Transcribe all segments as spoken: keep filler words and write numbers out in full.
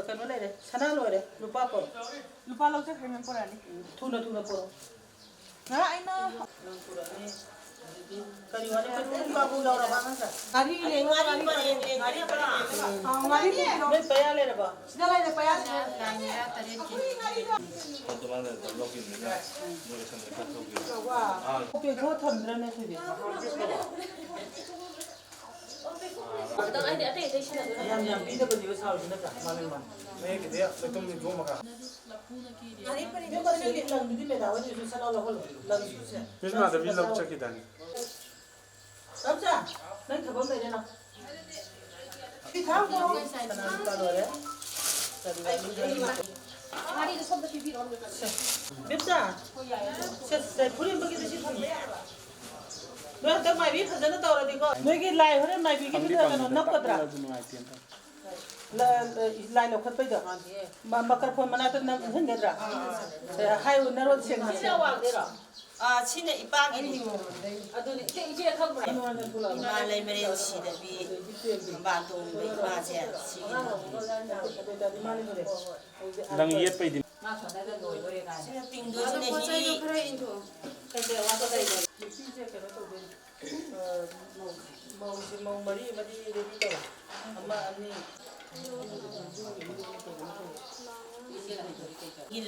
ꯀꯩꯅꯣ ꯂꯩꯔꯦ, ꯁꯅꯥ ꯂꯣꯏꯔꯦ꯫ ꯂꯨꯄꯥ ꯂꯧꯖꯈ꯭ꯔꯦ, ꯃꯦꯝ, ꯄꯨꯔꯛꯑꯅꯤ꯫ ꯊꯨꯅ, ꯊꯨꯅ ꯄꯨꯔꯛꯑꯣ꯫ ꯉꯔꯥꯡ ꯑꯩꯅ ꯅꯪ ꯄꯨꯔꯛꯑꯅꯤ꯫ ꯑꯗꯨꯗꯤ ꯀꯔꯤ ꯋꯥꯠꯂꯤ? ꯄꯦꯇ꯭ꯔꯣꯜ ꯀꯥꯞꯄ ꯌꯥꯎꯔꯕ ꯑꯉꯥꯡꯁꯦ? ꯉꯥꯔꯤ ꯂꯩ, ꯉꯥꯔꯤ ꯄꯔꯦꯡ, ꯉꯥꯔꯤ ꯄꯔꯦꯡ꯫ ꯑꯥ, ꯉꯥꯔꯤ ꯄꯔꯦꯡ꯫ ꯅꯣꯏ ꯄꯌꯥ ꯂꯩꯔꯕꯣ? ꯁꯤꯗ ꯂꯩꯔꯦ, ꯄꯌꯥ꯫ ꯂꯥꯏꯟ ꯇꯔꯥ ꯇꯔꯦꯠꯀꯤ꯫ ꯑꯗꯨꯃꯥꯏꯅ ꯂꯧꯈꯤꯕꯅꯤꯅ ꯃꯣꯏ ꯁꯟꯗ ꯈꯔ ꯊꯧꯈꯤꯕ꯫ ꯑꯥ꯫ ꯄꯦꯛꯊꯣꯛꯑ ꯊꯝꯗ꯭ꯔꯅꯦ ꯁꯤꯗꯤ? ꯈꯤꯇꯪ ꯍꯥꯏꯗꯤ ꯑꯇꯩ ꯑꯇꯩ ꯁꯤꯖꯤꯟꯅꯗꯣꯏꯅ ꯌꯥꯝ ꯌꯥꯝ ꯄꯤꯗꯕꯅꯦꯕ ꯁꯥꯔꯤꯁꯦ ꯅꯠꯇ꯭ꯔꯥ? ꯃꯥꯅꯦ, ꯃꯥꯅꯦ꯫ ꯃꯌꯦꯛꯀꯤꯗꯤ ꯂꯩꯇꯨꯝ ꯌꯣꯝꯃꯒ꯫ ꯉꯥꯔꯤ ꯄꯔꯦꯡ ꯅꯪ ꯂꯪꯗꯨꯗꯤ ꯃꯦꯗꯥꯝ ꯍꯣꯏꯗꯁꯨ ꯁꯠ ꯂꯥꯎ ꯂꯧꯍꯜꯂꯣ꯫ ꯂꯪꯁꯨꯁꯦ꯫ ꯃꯤꯁ ꯃꯥꯙꯕꯤ ꯂꯧ ꯆꯠꯈꯤꯗꯥꯏꯅꯦ? ꯇꯞꯆꯥ, ꯅꯪ ꯊꯕꯛ ꯂꯩꯔꯦ ꯂꯥꯎ꯫ ꯁꯤ ꯊꯥꯡ ꯄꯨꯔꯛꯑꯣ꯫ ꯁꯅꯥ ꯂꯨꯄꯥ ꯂꯣꯏꯔꯦ꯫ ꯉꯥꯔꯤꯗꯣ ꯁꯣꯝꯗ ꯄꯤꯕꯤꯔꯛꯑꯣ꯫ ꯕꯦꯝꯆꯥ, ꯁꯦ, ꯁꯦ, ꯐꯨꯔꯤꯠ ꯑꯃꯒꯤꯗ ꯁꯤ ꯊꯝꯃꯦ꯫ ꯅꯣꯏ ꯍꯟꯗꯛ ꯃꯥꯏꯕꯤ ꯐꯖꯅ ꯇꯧꯔꯗꯤꯀꯣ꯫ ꯅꯣꯏꯒꯤ ꯂꯥꯏ ꯍꯣꯔꯦꯟ ꯃꯥꯏꯕꯤꯒꯤꯗꯨꯗ ꯀꯩꯅꯣ ꯅꯞꯀꯗ꯭ꯔꯥ? ꯂ-, ꯂ-, ꯂꯥꯏ ꯂꯧꯈꯠꯄꯩꯗꯣ꯫ ꯃ-, ꯃꯀꯔꯐꯣꯟ ꯃꯅꯥꯛꯇ ꯅꯞ-, ꯏꯟꯁꯤꯟꯒꯗ꯭ꯔꯥ? ꯁꯦ, ꯍꯥꯏꯌꯨ, ꯅꯔꯣꯟ ꯁꯦꯡꯅ ꯁꯦ꯫ ꯑꯥ, ꯁꯤꯅ ꯏꯄꯥꯒꯤꯅꯤ꯫ ꯑꯗꯨꯅꯤ, ꯏꯆꯦ, ꯏꯆꯦ ꯈꯪꯕ꯭ꯔꯥ? ꯏꯃꯥ ꯂꯩꯃꯔꯦꯟ ꯁꯤꯗꯕꯤ, ꯊꯝꯕꯥꯜ ꯇꯣꯡꯕ ꯏꯃꯥꯁꯦ ꯁꯤꯒꯤꯅꯤ꯫ ꯅꯪ ꯌꯦꯠꯄꯩꯗꯤ꯫ ꯃꯥ ꯁꯣꯝꯗꯒ ꯂꯣꯏꯗꯣꯔꯦ ꯀꯥꯏꯅ꯫ ꯁꯤꯅ ꯇꯤꯡꯗꯣꯏꯁꯤꯅ ꯍꯤ꯫ ꯈꯔ ꯏꯟꯊꯣꯛꯑꯣ꯫ ꯅꯨꯄꯤꯁꯦ ꯀꯩꯅꯣ ꯇꯧꯗꯣꯏꯅꯤ꯫ ꯑ, ꯃꯧ-, ꯃꯧꯁꯦ ꯃꯧ ꯃꯔꯤ ꯑꯃꯗꯤ ready ꯇꯧꯔꯣ꯫ ꯑꯃ, ꯑꯅꯤ꯫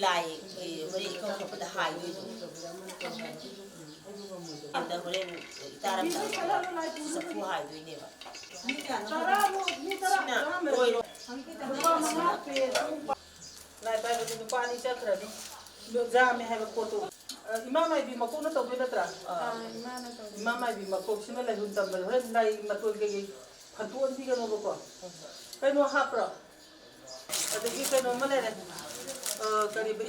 ꯂꯥꯏꯒꯤ ꯍꯣꯔꯦꯟ ꯏꯀꯧ ꯈꯠꯄꯗ ꯍꯥꯏꯗꯣꯏꯗꯣ꯫ ꯑꯗ ꯍꯣꯔꯦꯟ ꯏꯇꯥꯔꯝꯗ ꯆꯐꯨ ꯍꯥꯏꯗꯣꯏꯅꯦꯕ꯫ ꯁꯤꯅ ꯑꯣꯏꯔꯣ꯫ ꯂꯥꯏ ꯄꯥꯏꯕꯗꯤ ꯅꯨꯄꯥ ꯑꯅꯤ ꯆꯠꯈ꯭ꯔꯅꯤ꯫ ꯑꯗꯣ ꯌꯥꯝꯃꯦ ꯍꯥꯏꯕ ꯄꯣꯠꯇꯣ꯫ ꯑ, ꯏꯃꯥ ꯃꯥꯏꯕꯤ ꯃꯀꯣꯛꯅ ꯇꯧꯗꯣꯏ ꯅꯠꯇ꯭ꯔꯥ? ꯑꯥ, ꯏꯃꯥꯅ ꯇꯧꯗꯣꯏ꯫ ꯏꯃꯥ ꯃꯥꯏꯕꯤ ꯃꯀꯣꯛꯁꯤꯅ ꯂꯥꯏꯍꯨꯟ ꯇꯝꯕꯗ ꯍꯣꯔꯦꯟ ꯂꯥꯏ ꯃꯇꯣꯟ ꯀꯩꯀꯩ ꯐꯟꯇꯣꯛꯍꯟꯕꯤꯒꯅꯣꯕꯀꯣ꯫ ꯀꯩꯅꯣ ꯍꯥꯞꯄ꯭ꯔꯣ? ꯑꯗꯒꯤ ꯀꯩꯅꯣ ꯑꯃ ꯂꯩꯔꯦ꯫ ꯑ, ꯀꯔꯤꯕ?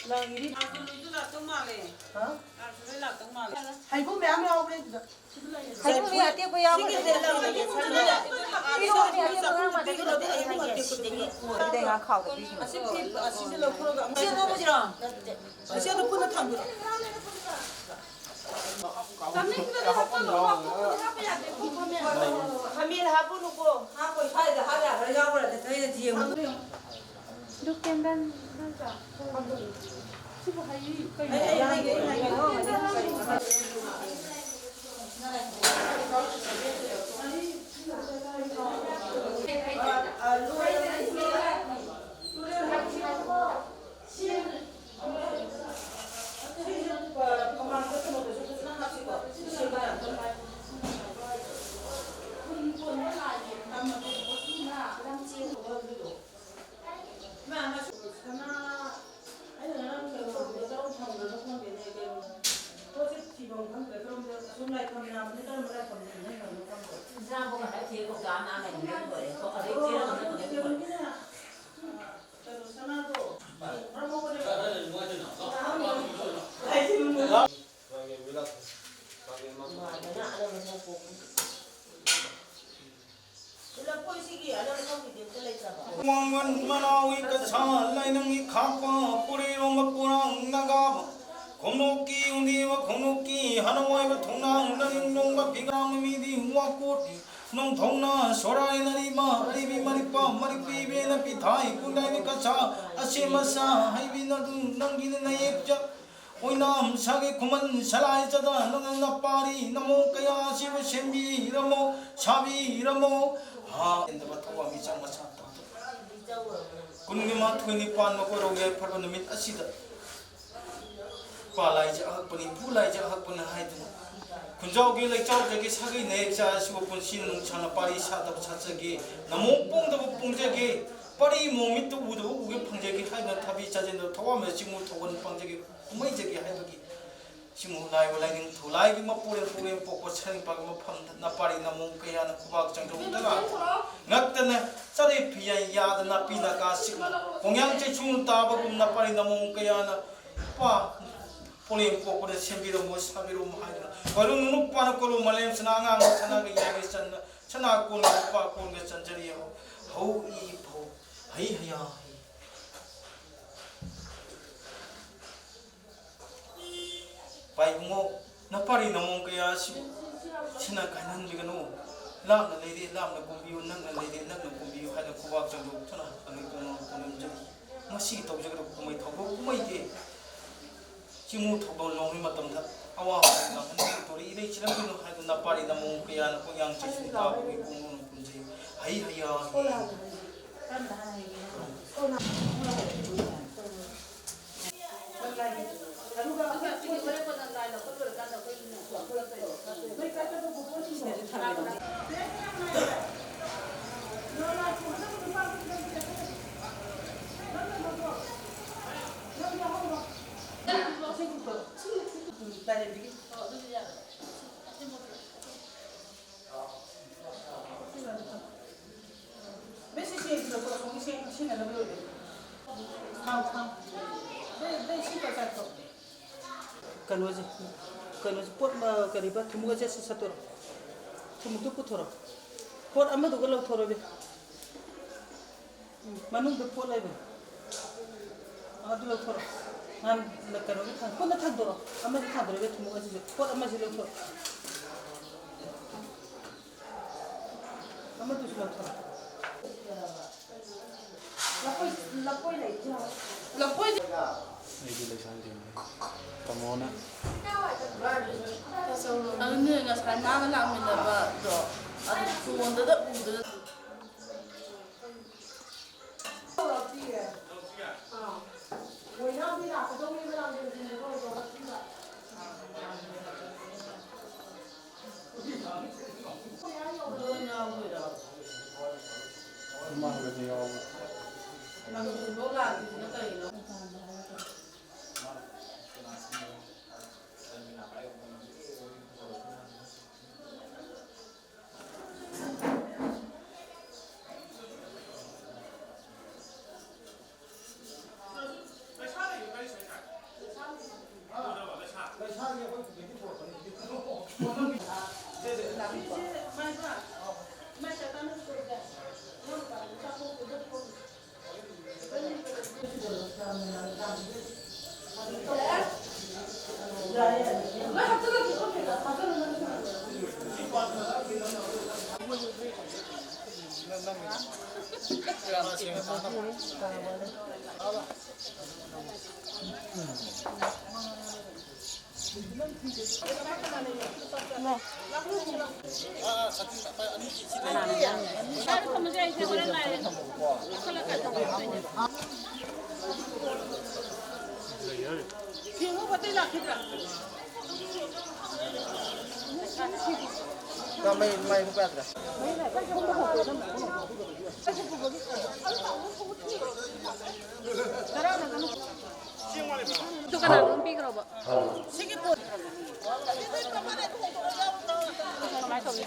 ꯂꯥꯛꯇꯧ ꯃꯥꯜꯂꯦ꯫ ꯍꯥ? ꯂꯥꯛꯇꯧ ꯃꯥꯜꯂꯦ꯫ ꯍꯩꯒꯨꯝ ꯃꯌꯥꯝ ꯌꯥꯎꯕꯅꯦ ꯑꯗꯨꯗ꯫ ꯍꯩꯒꯨꯝ ꯑꯇꯦꯛꯄ ꯌꯥꯎꯕꯅꯦ꯫ ꯁꯤꯒꯤꯁꯦ ꯂꯧꯔꯒꯦ꯫ ꯍꯩꯒꯨꯝ ꯑꯇꯦꯛꯄ ꯉꯥ ꯃꯥꯟꯕꯤ꯫ ꯑꯗꯨꯗꯩ ꯉꯥ ꯈꯥꯎꯗ ꯄꯤꯈꯤꯕꯅꯦ꯫ ꯑꯁꯤ ꯐꯤ, ꯑꯁꯤꯁꯦ ꯂꯧꯊꯣꯔꯒ ꯑꯃꯨꯛ ꯁꯤ ꯂꯧꯕꯁꯤꯔꯣ? ꯅꯠꯇꯦ꯫ ꯑꯁꯤ ꯑꯗꯨ ꯄꯨꯟꯅ ꯊꯝꯕꯤꯔꯣ꯫ ꯈꯥꯃꯦꯟ ꯍꯥꯞꯄꯨꯅꯨꯀꯣ꯫ ꯍꯥꯞꯄꯣꯏ, ꯁ꯭ꯋꯥꯏꯗ ꯍꯥꯞ ꯌꯥꯕ꯭ꯔꯥ ꯌꯥꯎꯕ꯭ꯔꯥ ꯑꯗꯨ ꯑꯩꯅ ꯌꯦꯡꯉꯨ꯫ ꯑꯗꯨ ꯀꯦꯟꯗꯜ ꯅꯠꯇ꯭ꯔꯣ? ꯁꯤꯕꯨ ꯍꯩ ꯀꯩꯅꯣ? ꯑꯩ, ꯑꯩ ꯍꯥꯏꯒꯦ, ꯑꯩ ꯍꯥꯏꯒꯦ꯫ ꯏꯟꯖꯥꯡꯕꯨ ꯉꯁꯥꯏ ꯊꯤꯔꯦ, ꯀꯧꯇꯥ ꯑꯃ ꯂꯩꯔꯝꯃꯦ, ꯂꯣꯏꯔꯦ꯫ ꯑꯗꯩ ꯆꯦꯔꯪ ꯑꯃ ꯂꯩꯔꯝꯃꯦ, ꯂꯣꯏꯔꯦ꯫ ꯋꯥꯡꯃꯟ ꯃꯅꯥꯎꯒꯤ ꯀꯁꯥ ꯂꯥꯏꯅꯪꯒꯤ ꯈꯥꯛꯄ ꯄꯨꯔꯤꯔꯣꯝꯕ ꯄꯨꯔꯥꯡ ꯅꯒꯥꯕ ꯈꯣꯡꯅꯣꯛꯀꯤ ꯎꯟꯗꯤꯕ ꯈꯣꯡꯅꯣꯛꯀꯤ ꯍꯅꯋꯥꯏꯕ ꯊꯣꯡꯅꯥꯡ ꯅꯅꯤꯡ ꯅꯣꯡꯕ ꯐꯤꯒꯥꯡ ꯃꯤꯗꯤ ꯋꯥꯀꯣꯠ ꯅꯣꯡꯊꯧꯅ ꯁꯣꯔꯥꯏ ꯅꯔꯤꯕ ꯑꯔꯤꯕꯤ ꯃꯔꯤꯄꯥ ꯃꯔꯤꯄꯤꯕꯦꯅ ꯄꯤꯊꯥꯏ ꯀꯨꯟꯗꯥꯏꯕꯤ ꯀꯁꯥ ꯑꯁꯦꯝ ꯑꯁꯥ ꯍꯩꯕꯤ ꯅꯪꯒꯤꯅ ꯅꯌꯦꯛꯆ ꯑꯣꯏꯅꯥꯝ ꯁꯥꯒꯩ ꯈꯨꯃꯟ ꯁꯂꯥꯏ ꯆꯗ ꯅꯪꯅ ꯄꯥꯔꯤ ꯅꯃꯣ ꯀꯌꯥ ꯑꯁꯤꯕꯨ ꯁꯦꯝꯕꯤꯔꯝꯃꯣ ꯁꯥꯕꯤꯔꯝꯃꯣ꯫ ꯍꯥ, ꯊꯋꯥꯟꯃꯤꯆꯥꯛ ꯃꯁꯥ ꯇꯥꯕ꯫ ꯀꯨꯟꯒ ꯃꯥꯊꯣꯏ ꯅꯤꯄꯥꯟ ꯃꯈꯣꯏꯔꯣꯝꯒꯤ ꯌꯥꯏꯐꯔꯕ ꯅꯨꯃꯤꯠ ꯑꯁꯤꯗ ꯏꯄꯥ ꯂꯥꯏꯖ ꯑꯍꯛꯄꯅꯤ, ꯏꯄꯨ ꯂꯥꯏꯖ ꯑꯍꯛꯄꯅꯤ ꯍꯥꯏꯗꯨꯅ ꯈꯨꯟꯖꯥꯎꯒꯤ ꯂꯩꯆꯥꯎꯖꯒꯤ ꯁꯥꯒꯩ ꯅꯥꯌꯦꯛ ꯆꯥ ꯑꯁꯤꯕꯨ ꯄꯨꯟꯁꯤꯅ ꯅꯨꯡꯁꯥꯅ ꯄꯥꯔꯤ ꯁꯥꯗꯕ ꯁꯥꯠꯆꯒꯦ, ꯅꯃꯣꯝ ꯄꯣꯡꯗꯕ ꯄꯣꯡꯖꯒꯦ, ꯄꯔꯤ ꯃꯣꯡ ꯃꯤꯠꯇ ꯎꯗꯕ ꯎꯒꯦ ꯐꯪꯖꯒꯦ ꯍꯥꯏꯗꯨꯅ ꯊꯕꯤ ꯆꯥꯖꯦꯟꯗ ꯊꯋꯥꯟꯃꯤꯆꯥꯛ ꯆꯤꯡꯉꯨ ꯊꯧꯒꯜ ꯄꯥꯡꯖꯒꯦ, ꯀꯨꯝꯍꯩꯖꯒꯦ ꯍꯥꯏꯕꯒꯤ ꯁꯤꯃꯨ ꯂꯥꯏꯕ ꯂꯥꯏꯅꯤꯡꯊꯧ ꯂꯥꯏꯒꯤ ꯃꯄꯨꯔꯦꯜ ꯄꯨꯔꯦꯜ ꯄꯣꯛꯄ ꯁꯔꯤꯡꯄꯥꯛꯀꯤ ꯃꯐꯝꯗ ꯅꯄꯥꯔꯤ ꯅꯃꯣꯡ ꯀꯌꯥꯅ ꯈꯨꯕꯥꯛ ꯆꯪꯗꯧꯗꯅ ꯉꯛꯇꯅ ꯆꯔꯩ ꯐꯤꯌꯥꯏ ꯌꯥꯗ ꯅꯥꯄꯤ ꯅꯀꯥ ꯁꯤꯛꯅ ꯈꯣꯡꯌꯥꯡ ꯆꯩꯁꯨ ꯇꯥꯕꯒꯨꯝ ꯅꯄꯥꯔꯤ ꯅꯃꯣꯡ ꯀꯌꯥꯅ ꯄꯥ ꯄꯣꯂꯦꯝ ꯄꯣꯛꯄꯗ ꯁꯦꯝꯕꯤꯔꯝꯃꯣ ꯁꯥꯕꯤꯔꯝꯃꯣ ꯍꯥꯏꯗꯨꯅ ꯀꯣꯏꯔꯨꯡ ꯅꯨꯄꯥꯅ ꯀꯣꯂꯨ ꯃꯥꯂꯦꯝꯁꯤꯅ ꯑꯉꯥꯡꯕ ꯁꯅꯥꯒ ꯌꯥꯒꯩ ꯆꯟꯅ ꯁꯅꯥ ꯀꯣꯟꯒ ꯂꯨꯄꯥ ꯀꯣꯟꯒ ꯆꯟꯖꯔꯤ ꯍꯧ ꯍꯧ ꯏ ꯐꯧ ꯍꯩ ꯍꯌꯥ ꯍꯩ꯫ ꯄꯥꯏꯕꯨꯡꯉꯣ, ꯅꯄꯥꯔꯤ ꯅꯃꯣꯡ ꯀꯌꯥ ꯑꯁꯤꯕꯨ ꯁꯤꯅ ꯀꯥꯏꯅꯍꯟꯕꯤꯒꯅꯨ꯫ ꯂꯥꯞꯅ ꯂꯩꯔꯦ, ꯂꯥꯞꯅ ꯀꯨꯝꯕꯤꯌꯨ, ꯅꯛꯅ ꯂꯩꯔꯦ, ꯅꯛꯅ ꯀꯨꯝꯕꯤꯌꯨ ꯍꯥꯏꯅ ꯈꯨꯕꯥꯛ ꯆꯪꯗꯣꯛꯇꯨꯅ ꯑꯗꯨ ꯀꯣꯡꯅ ꯀꯣꯟꯂꯝꯖꯔꯤ꯫ ꯉꯁꯤ ꯇꯧꯖꯒꯗꯕ ꯀꯨꯝꯍꯩ ꯊꯧꯗꯣꯛ ꯀꯨꯝꯍꯩꯗꯤ ꯆꯤꯡꯃꯨ ꯊꯧꯒꯜ ꯂꯣꯡꯕꯒꯤ ꯃꯇꯝꯗ ꯑꯋꯥꯕ ꯅꯪꯍꯟꯕꯤꯒꯗꯧꯔꯤ ꯏꯔꯩ ꯆꯤꯜꯂꯝꯕꯤꯅꯨ ꯍꯥꯏꯗꯨꯅ ꯅꯄꯥꯔꯤ ꯅꯃꯣꯡ ꯀꯌꯥꯅ ꯀꯣꯡꯌꯥꯡ ꯆꯩꯁꯨ ꯇꯥꯕꯒꯤ ꯀꯣꯡꯅ ꯀꯨꯝꯖꯩ꯫ ꯍꯩ ꯍꯩꯌꯥ ꯍꯩ꯫ ꯕꯦ, ꯁꯤ ꯆꯦꯡꯁꯤꯗꯀꯣ ꯑꯁꯣꯝꯒꯤ ꯆꯦꯡ ꯁꯤꯖꯤꯟꯅꯅꯕ ꯂꯣꯏꯔꯦ꯫ ꯊꯥꯎ, ꯊꯥꯎ꯫ ꯕꯦ, ꯕꯦ, ꯁꯤ ꯄꯩꯁꯥꯗꯣ꯫ ꯀꯩꯅꯣꯁꯦ, ꯀꯩꯅꯣꯁꯦ, ꯄꯣꯠ, ꯑ, ꯀꯔꯤꯕ, ꯊꯨꯝꯃꯣꯛ ꯑꯁꯦ ꯁꯤ ꯁꯠꯇꯣꯔꯣ꯫ ꯊꯨꯝꯃꯣꯛꯇꯨ ꯄꯨꯊꯣꯔꯣ꯫ ꯄꯣꯠ ꯑꯃꯗꯨꯒ ꯂꯧꯊꯣꯔꯣ, ꯏꯕꯦꯝ꯫ ꯎꯝ, ꯃꯅꯨꯡꯗ ꯄꯣꯠ ꯂꯩꯕꯅꯦ꯫ ꯑꯗꯨ ꯂꯧꯊꯣꯔꯣ꯫ ꯅꯍꯥꯟ ꯀꯩꯅꯣꯒꯤ ꯊꯥꯡ-, ꯄꯨꯟꯅ ꯊꯥꯡꯗꯣꯔꯣ꯫ ꯑꯃꯁꯨ ꯊꯥꯡꯗꯣꯔꯣ, ꯏꯕꯦꯝ, ꯊꯨꯝꯃꯣꯛ ꯑꯁꯤꯁꯨ꯫ ꯄꯣꯠ ꯑꯃꯁꯨ ꯂꯧꯊꯣꯔꯣ꯫ ꯑꯃꯗꯨꯁꯨ ꯂꯧꯊꯣꯔꯛꯑꯣ꯫ ꯂꯐꯣꯏ, ꯂꯐꯣꯏ ꯂꯩꯇ꯭ꯔꯣ? ꯂꯐꯣꯏꯗꯤ ꯑꯩꯗꯤ ꯂꯩꯁꯥꯡꯊꯦꯝꯅꯤ꯫ ꯇꯥꯃꯣꯅ꯫ ꯑꯗꯨꯅꯦ ꯉꯁꯥꯏ ꯃꯥꯒ ꯂꯥꯛꯃꯤꯟꯅꯕꯗꯣ, ꯑꯗꯨ ꯐꯣꯟꯗꯨꯗ ꯎꯗꯅ꯫ ꯃꯩ, ꯃꯩ ꯃꯨꯠꯄ ꯌꯥꯗ꯭ꯔꯦ꯫ ꯑꯗꯨ ꯀꯅꯥꯅꯣꯝ ꯄꯤꯈ꯭ꯔꯣꯕ? ꯁꯤꯒꯤ ꯄꯣꯠ꯫ ꯀꯃꯥꯏꯅ ꯇꯧꯅꯤ?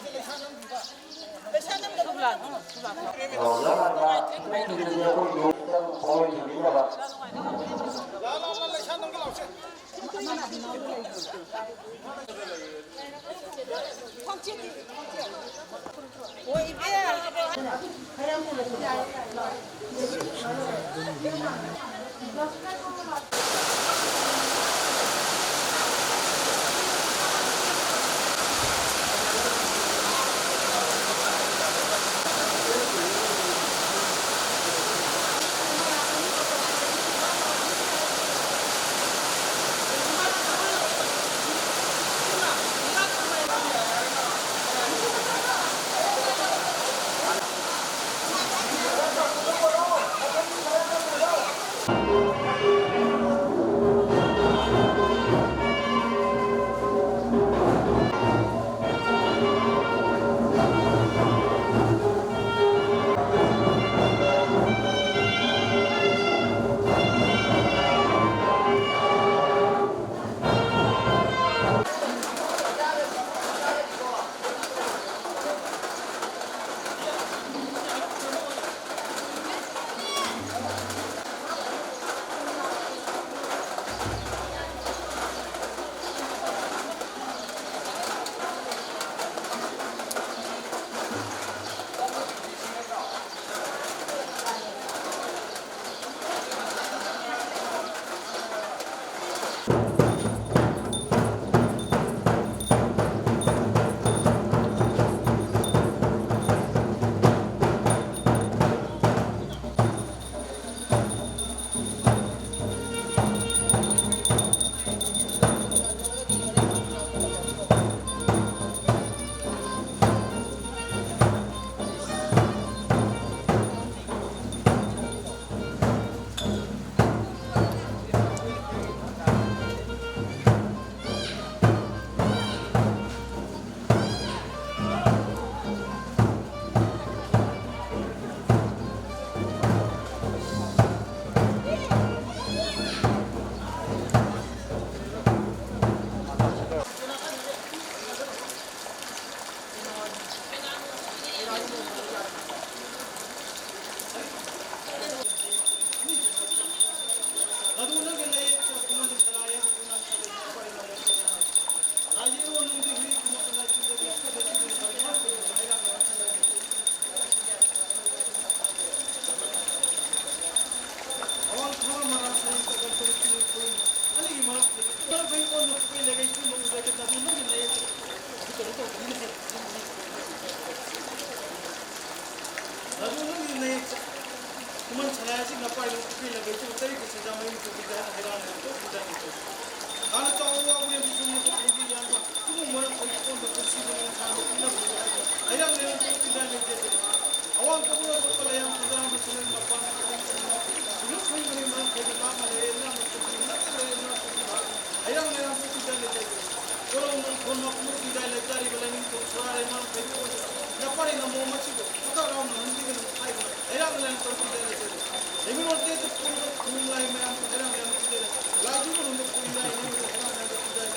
ꯄꯤꯅꯕ ꯏꯆꯦ ꯇꯔꯦꯠꯀꯤ ꯁꯦꯟꯖꯥ ꯃꯌꯨꯝ ꯄꯨꯕꯤꯗ ꯍꯥꯏꯅ ꯍꯩꯔꯥꯡ ꯂꯩꯔꯝ ꯇꯧꯕꯤꯗ ꯍꯥꯏꯅ ꯇꯧꯕꯤ꯫ ꯍꯥꯟꯅ ꯆꯥꯎꯕ ꯋꯥꯕꯅꯦ ꯑꯗꯨꯁꯨ ꯃꯤꯀꯨꯞ ꯍꯧꯖꯤꯛ ꯌꯥꯝꯕ ꯏꯕꯨꯡ ꯃꯔꯝ ꯑꯩ ꯀꯣꯟꯗ ꯄꯨꯟꯁꯤꯕ ꯅꯣꯡꯁꯥꯡꯕ ꯄꯤꯅꯕ ꯍꯥꯏꯕ ꯍꯩꯔꯥꯡ ꯂꯩꯔꯝ ꯇꯧꯕꯤꯗ ꯂꯩꯖꯗꯦ꯫ ꯑꯋꯥꯡ ꯀꯕꯨꯔ ꯊꯣꯛꯄ ꯂꯩꯌꯥꯝ ꯐꯖꯔꯝꯕ ꯁꯤꯂꯣꯡ ꯃꯄꯥꯟ ꯁꯤꯂꯣꯡ ꯁꯤꯂꯣꯡ ꯁꯤꯂꯣꯡ ꯃꯔꯤ ꯃꯔꯝ ꯈꯩꯗ ꯂꯥꯞꯅ ꯂꯩꯔꯦ ꯏꯅꯥꯛ ꯅꯛꯄ ꯅꯛꯅ ꯂꯩꯔꯦ ꯏꯅꯥꯛ ꯅꯛꯄ ꯍꯩꯔꯥꯡ ꯂꯩꯔꯝ ꯇꯧꯕꯤꯗ ꯂꯩꯖꯗꯦ꯫ ꯀꯣꯔꯣꯡ ꯅꯣꯡꯊꯣꯟ ꯃꯈꯣꯡ ꯄꯤꯗꯥꯏ ꯂꯩꯇꯥꯔꯤꯕ ꯂꯥꯏꯅꯤꯡꯊꯧ ꯁꯣꯔꯥꯔꯦ ꯃꯔꯝ ꯈꯩꯗ ꯂꯥꯄꯥꯔꯤ ꯅꯃꯣ ꯃꯆꯤꯗꯣ ꯃꯈꯥ ꯔꯥꯎꯅ ꯍꯟꯕꯤꯒꯅꯨ ꯍꯥꯏꯗꯨꯅ ꯍꯩꯔꯥꯡ ꯂꯩꯔꯝ ꯇꯧꯕꯤꯗ ꯂꯩꯖꯗꯦ꯫ ꯂꯩꯃꯔꯣꯟ ꯇꯦꯠꯇ ꯄꯨꯔꯤꯕ ꯈꯨꯅꯨꯡ ꯂꯥꯏ ꯃꯌꯥꯝ ꯍꯩꯔꯥꯡ ꯂꯩꯔꯝ ꯄꯤꯖꯔꯦ꯫ ꯂꯥꯏꯒꯤ ꯃꯅꯨꯡꯗ ꯄꯨꯔꯤ ꯂꯥꯏ ꯏꯅꯦꯕꯗ ꯍꯩꯔꯥꯡ ꯂꯩꯔꯝ ꯄꯤꯖꯔꯦ꯫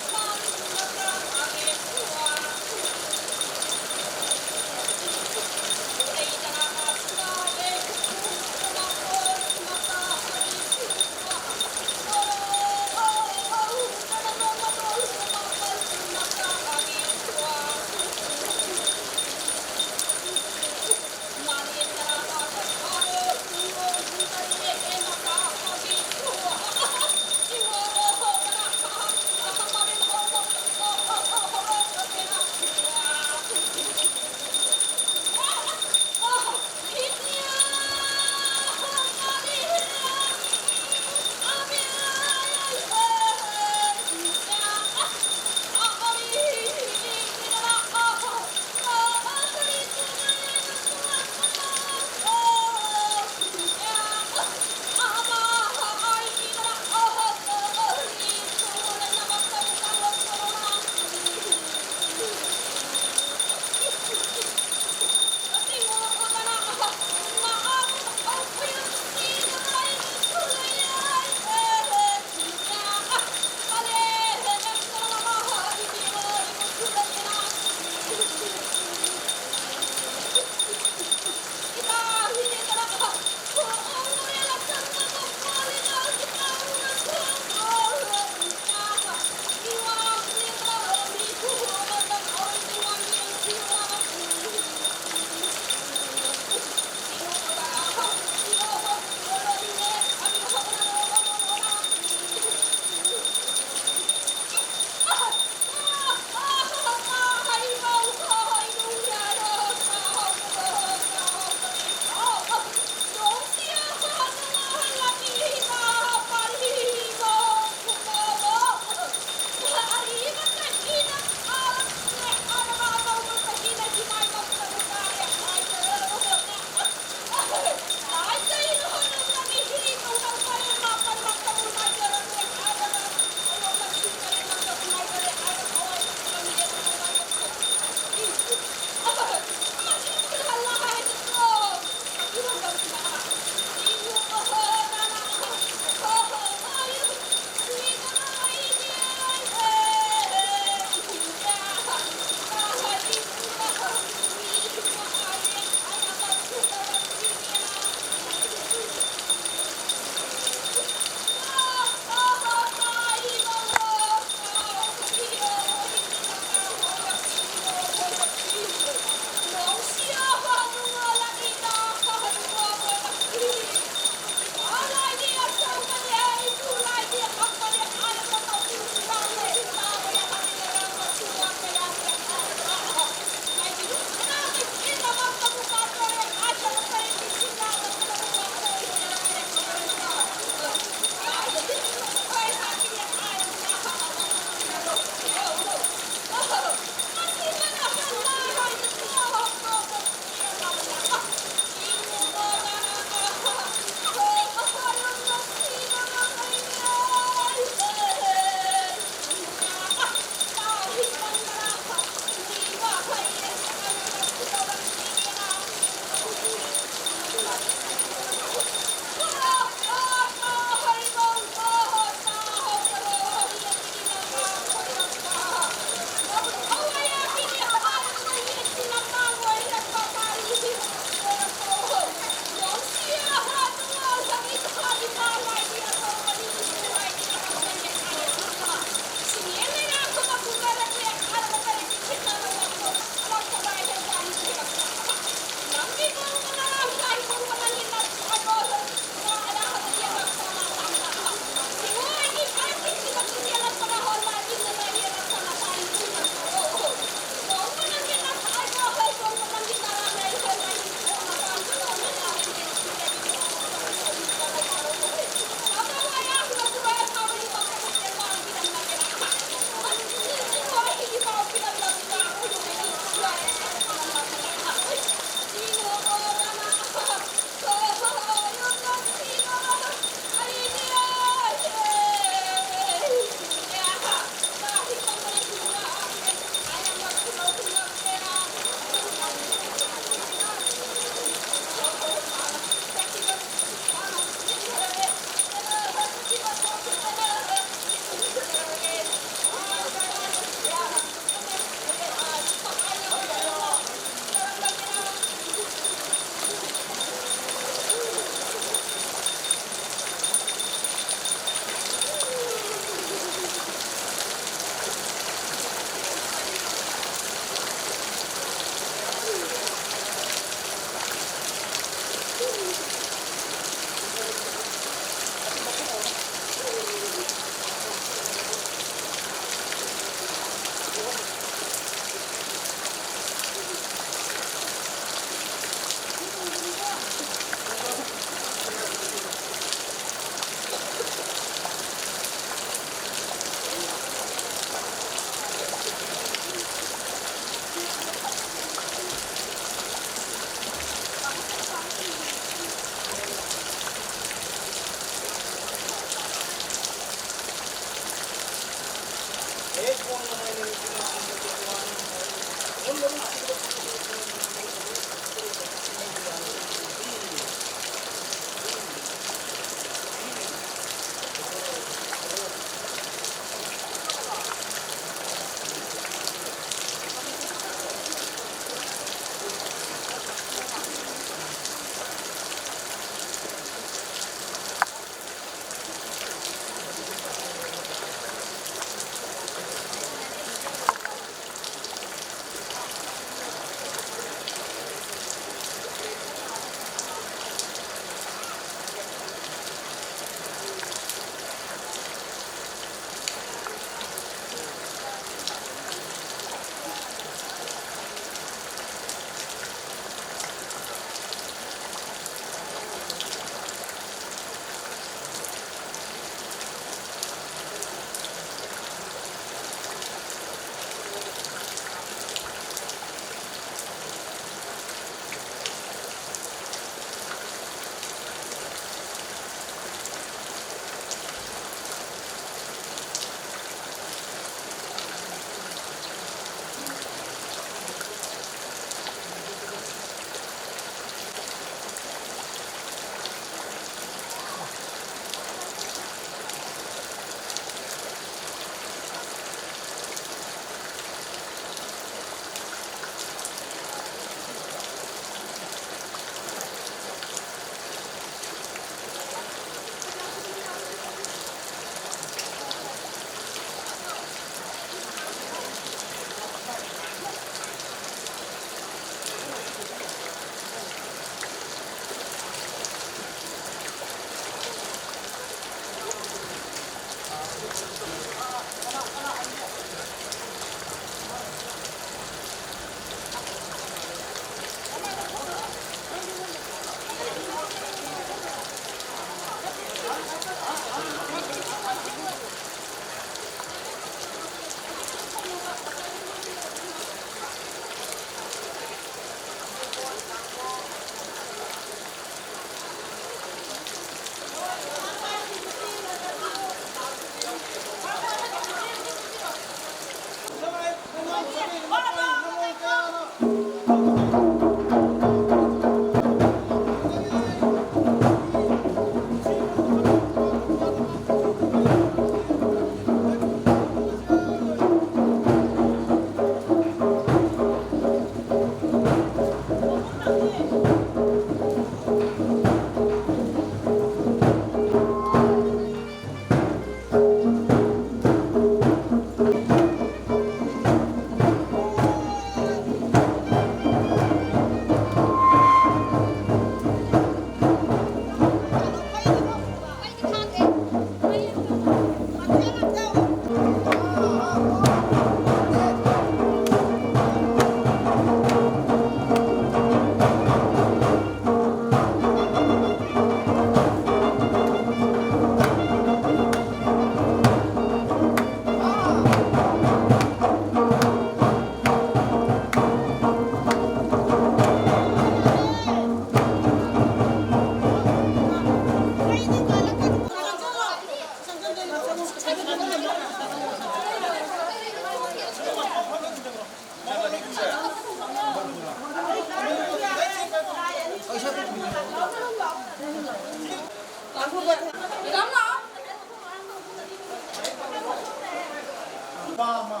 ꯅꯨꯄꯥ ꯑꯃ꯫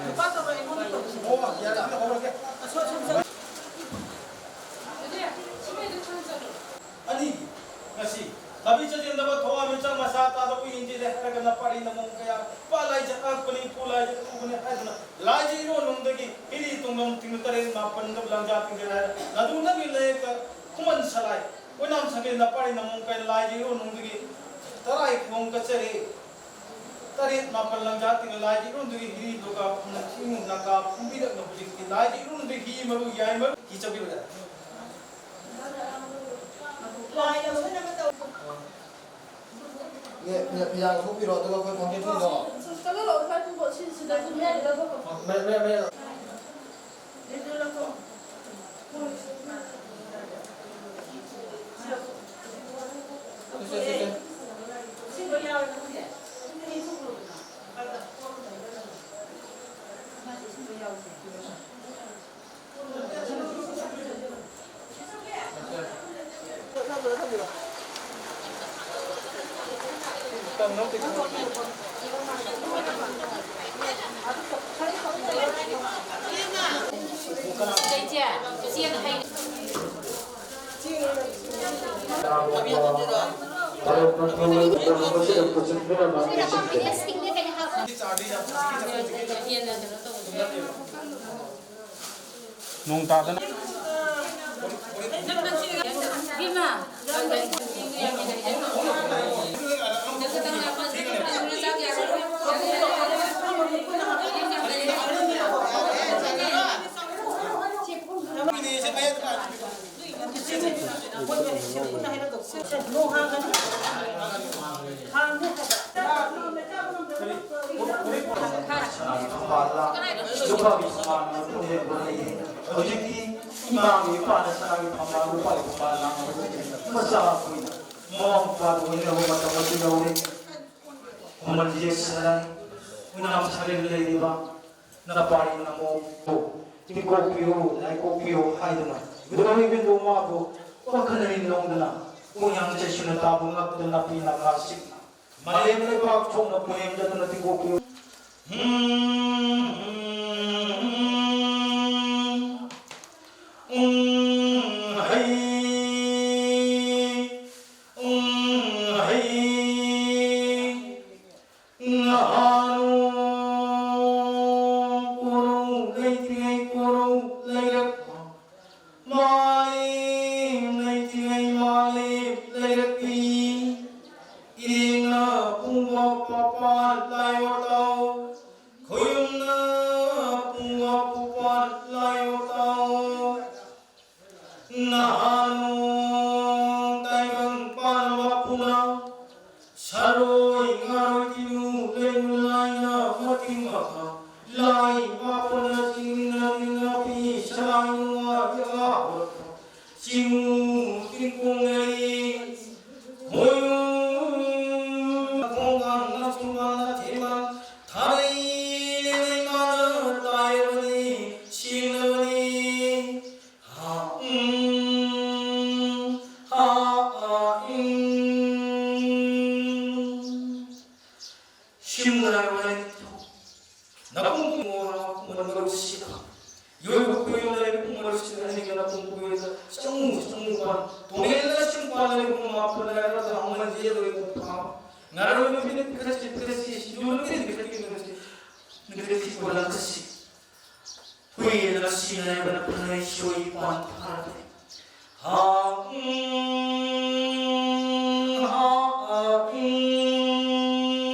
ꯅꯨꯄꯥ ꯇꯧꯔꯣ, ꯑꯩꯉꯣꯟꯗ ꯇꯧꯁꯤ꯫ ꯑꯣ, ꯌꯥꯔꯦ, ꯑꯗꯨ ꯍꯧꯔꯒꯦ꯫ ꯑꯁꯣꯏ ꯑꯁꯣꯏ ꯆꯪ-, ꯑꯗꯨꯗꯤ ꯁꯤꯃꯩꯗꯨ ꯊꯥꯡ ꯆꯠꯂꯣ꯫ ꯑꯅꯤ, ꯉꯁꯤ ꯂꯝꯕꯤ ꯆꯠ ꯌꯦꯡꯗꯕ ꯊꯋꯥꯟꯃꯤꯆꯥꯛ ꯃꯁꯥ ꯇꯥꯗꯕ ꯌꯦꯡꯗꯦ ꯍꯥꯏꯔꯒ ꯅꯄꯥꯔꯤ ꯅꯃꯣꯝ ꯀꯌꯥ ꯄꯥ ꯂꯥꯏꯖ ꯑꯉꯛꯄꯅꯤ, ꯏꯄꯨ ꯂꯥꯏꯖ ꯑꯊꯨꯕꯅꯤ ꯍꯥꯏꯗꯨꯅ ꯂꯥꯏꯖ ꯏꯔꯣꯟꯅꯨꯡꯗꯒꯤ ꯍꯤꯔꯤ ꯇꯣꯡꯂꯝ ꯇꯤꯡ ꯇꯔꯦꯠ ꯃꯥꯄꯟꯗ ꯂꯥꯡꯖꯥ ꯇꯤꯡꯖꯔꯦ ꯍꯥꯏꯔ ꯅꯗꯨꯅꯒꯤ ꯂꯩꯔꯒ ꯈꯨꯃꯟ ꯁꯂꯥꯏ ꯑꯣꯏꯅꯥꯝ ꯁꯪꯒꯩ ꯅꯄꯥꯔꯤ ꯅꯃꯣꯝ ꯀꯌꯥ ꯂꯥꯏꯖ ꯏꯔꯣꯟꯅꯨꯡꯗꯒꯤ ꯇꯔꯥꯏ ꯈꯣꯡ ꯀꯠꯆꯔꯦ꯫ ꯇꯔꯦꯠ ꯃꯥꯄꯜ ꯂꯝꯖꯥ ꯇꯤꯡꯅ ꯂꯥꯏꯒꯤ ꯏꯔꯨꯝꯗꯨꯒꯤ ꯍꯤꯔꯤ ꯂꯣꯀꯥ ꯐꯝꯅ ꯊꯤꯡꯅ ꯅꯥꯀꯥ ꯐꯨꯝꯕꯤꯔꯛꯅ ꯍꯧꯖꯤꯛꯇꯤ ꯂꯥꯏꯒꯤ ꯏꯔꯨꯝꯗꯨꯒꯤ ꯍꯤ ꯃꯔꯨ ꯌꯥꯏ ꯃꯔꯨ ꯍꯤ ꯆꯠꯄꯤꯕꯗ꯫ ꯂꯥꯏ ꯂꯧꯁꯤꯟꯅꯕ ꯇꯧ꯫ ꯃꯤ-, ꯃꯤ-, ꯃꯤꯔꯥꯡ ꯊꯣꯛꯄꯤꯔꯣ, ꯑꯗꯨꯒ ꯑꯩꯈꯣꯏ ꯐꯝꯐꯝ ꯊꯣꯛꯏꯗꯣ꯫ ꯆꯠꯂꯣ, ꯂꯥꯛꯑꯣ, ꯈꯔ ꯊꯨꯕ, ꯁꯤ-, ꯁꯤꯗ ꯑꯗꯨꯝ ꯌꯥꯏꯗ, ꯑꯗꯣ꯫ ꯃꯌꯥ-, ꯃꯌꯥ-, ꯃꯌꯥ-, ꯅꯣꯡ ꯇꯥꯗꯅ꯫ ꯍꯧꯖꯤꯛꯇꯤ ꯏꯃꯥꯒꯤ ꯏꯄꯥꯅ ꯁꯅꯥꯒꯤ ꯐꯝꯕꯥꯜ, ꯂꯨꯄꯥꯒꯤ ꯐꯝꯕꯥꯜ ꯂꯥꯡꯕ ꯃꯆꯥ ꯑꯩꯈꯣꯏꯅ ꯃꯃꯥ ꯃꯄꯥꯗ ꯑꯣꯏꯅꯕ ꯃꯇꯝ ꯑꯁꯤ ꯌꯧꯔꯦ꯫ ꯈꯨꯃꯟ ꯌꯦꯛꯁꯤꯟꯅ ꯎꯅꯥ ꯁꯥꯔꯦꯡ ꯂꯩꯔꯤꯕ ꯅꯄꯥꯔꯤ ꯅꯃꯣꯕꯨ ꯇꯤꯡꯀꯣꯛꯄꯤꯌꯨ, ꯂꯥꯏꯀꯣꯛꯄꯤꯌꯨ ꯍꯥꯏꯗꯨꯅ ꯒꯨꯔꯨ ꯏꯕꯦꯟꯗꯧ ꯃꯥꯕꯨ ꯋꯥꯈꯜ ꯂꯧꯗꯨꯅ ꯄꯨꯡꯌꯥꯡ ꯆꯩꯁꯨꯅ ꯇꯥꯕ ꯉꯛꯇ ꯅꯥꯄꯤ ꯅꯥꯒꯥꯁꯤꯡꯅ ꯃꯥꯂꯦꯝ ꯂꯩꯕꯥꯛ ꯊꯣꯛꯅ ꯄꯨꯅꯦꯝꯗꯗꯨꯅ ꯇꯤꯡꯀꯣꯛꯄꯤꯌꯨ꯫ ꯎꯝ, ꯍꯩ, ꯎꯝ, ꯍꯩ꯫ ꯅꯍꯥꯔꯣꯜ ꯀꯣꯔꯧ ꯂꯩꯇ꯭ꯔꯤꯉꯩ ꯀꯣꯔꯧ ꯂꯩꯔꯛ ꯃꯥꯂꯦꯝ ꯂꯩꯇ꯭ꯔꯤꯉꯩ ꯃꯥꯂꯦꯝ ꯂꯩꯔꯛꯄꯤ ꯏꯔꯦꯡꯅ ꯄꯨꯕ ꯄꯥꯄꯥꯟ ꯂꯥꯏ ꯋꯥꯇꯥꯎ ꯈꯣꯌꯨꯝꯅ ꯄꯨꯕ ꯄꯥꯄꯥꯟ ꯂꯥꯏ ꯋꯥꯇꯥꯎ ꯅꯍꯥꯔꯣꯜ ꯇꯥꯏꯕꯪ ꯄꯥꯟꯕ ꯄꯨꯝꯅ ꯁꯥꯔꯣꯏ ꯉꯥꯔꯣꯏ ꯇꯤꯅꯨ ꯂꯩꯅꯨ ꯂꯥꯏꯅ ꯃꯇꯤꯡ ꯃꯈꯥ ꯂꯥꯏ ꯃꯥꯄꯟꯅ ꯆꯤꯡꯅ ꯅꯤꯡꯅ ꯄꯤ ꯁꯂꯥꯏ ꯅꯨꯡꯉꯥ ꯌꯥ ꯍꯧꯔꯛꯄ ꯆꯤꯡꯉꯨ ꯇꯤꯡꯀꯣꯡ ꯂꯩ ꯃꯣꯌꯨꯝ ꯈꯣꯡꯒꯥꯡ ꯅꯆꯤꯡꯕꯅ ꯊꯦꯝꯕ ꯊꯥꯔꯩ ꯂꯩꯃꯥꯅ ꯇꯥꯏꯔꯕꯅꯤ ꯁꯦꯡꯂꯕꯅꯤ꯫ ꯍꯥ, ꯎꯝ, ꯍꯥ, ꯑ, ꯏꯪ꯫ ꯁꯤꯃꯨ ꯂꯥꯏ ꯋꯥꯔꯤ ꯅꯄꯨꯡ ꯄꯨꯡ ꯃꯔꯨꯁꯤꯗ ꯌꯣꯏꯕ ꯀꯨꯏꯅ ꯂꯩꯕ ꯄꯨꯡ ꯃꯔꯨꯁꯤꯗ ꯑꯅꯤꯒꯤ ꯅꯄꯨꯡ ꯀꯨꯏꯅ ꯆꯪꯉꯨ, ꯆꯪꯉꯨ ꯄꯥꯟ ꯇꯣꯉꯦꯜꯗ ꯁꯨꯝ ꯄꯥꯟ ꯂꯩꯕ ꯃꯥꯄꯨ ꯂꯥꯏꯔꯗ ꯑꯃ ꯌꯦꯜꯂꯣꯏ ꯄꯨꯡ ꯐꯥꯕ ꯉꯥꯔꯣꯏ ꯅꯨꯃꯤꯠ ꯈꯔꯁꯤ ꯈꯔꯁꯤ ꯌꯣꯜꯂꯒꯗꯤ ꯈꯔꯁꯤ ꯈꯔꯁꯤ ꯈꯔꯁꯤ ꯄꯣꯂꯛꯀꯁꯤ꯫ ꯍꯨꯏ ꯂꯛꯁꯤ ꯂꯩꯕꯅ ꯐꯅꯩ ꯁꯣꯏ ꯄꯥꯟ ꯐꯥꯔꯦ꯫ ꯍꯥ, ꯎꯝ, ꯍꯥ, ꯑ, ꯎꯝ,